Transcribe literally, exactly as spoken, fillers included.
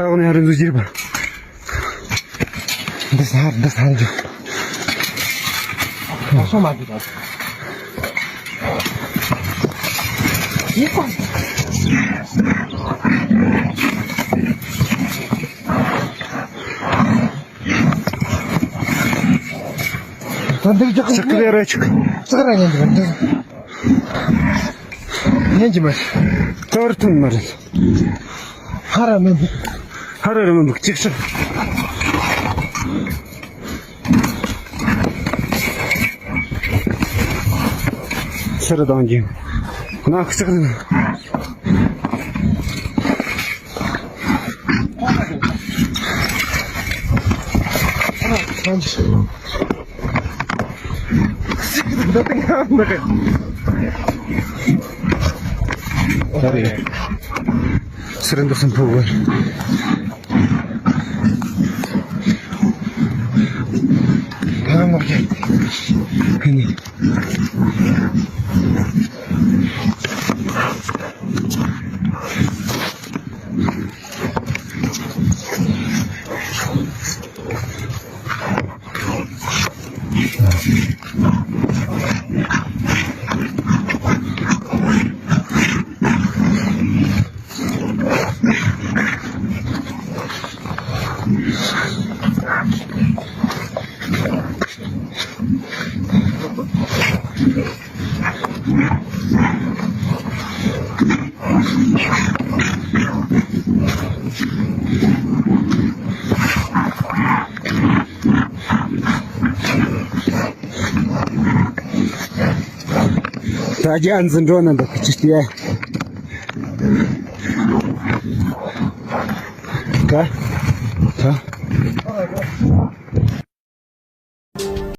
ཨ་ནི་ཧ་རུ་འཛུལ་གྱིས་པ། འདི་ས་འདི་ས་འཇུ། ཨ་སོང་མ་འདི་ད། ཡིག་པ། ད་འདི་ཅག་ཅག་གི་རེ་ཅག་ཅག་ར་ཉན་འདི་འདི། ཉན་གྱི་མ་རེད། ད་རུ་ཐུན་མ་རེད། ཧ་ར་མི་འདུག་ཧ་ར་ར་མི་འདུག་ཅིག་ཤག་ཚེ་རུ་དང་གྱིན། ང་ཅག་རེད། ཚེ་རུ་འདུག་སེམས་ཕོ་བར། ཕ་ངོ་རྒྱལ། ཕ་ནི། ད་རྒྱ་འཛིན་འགྲོ་ན་འདུག་ཅི་སྟེ། ད། ད།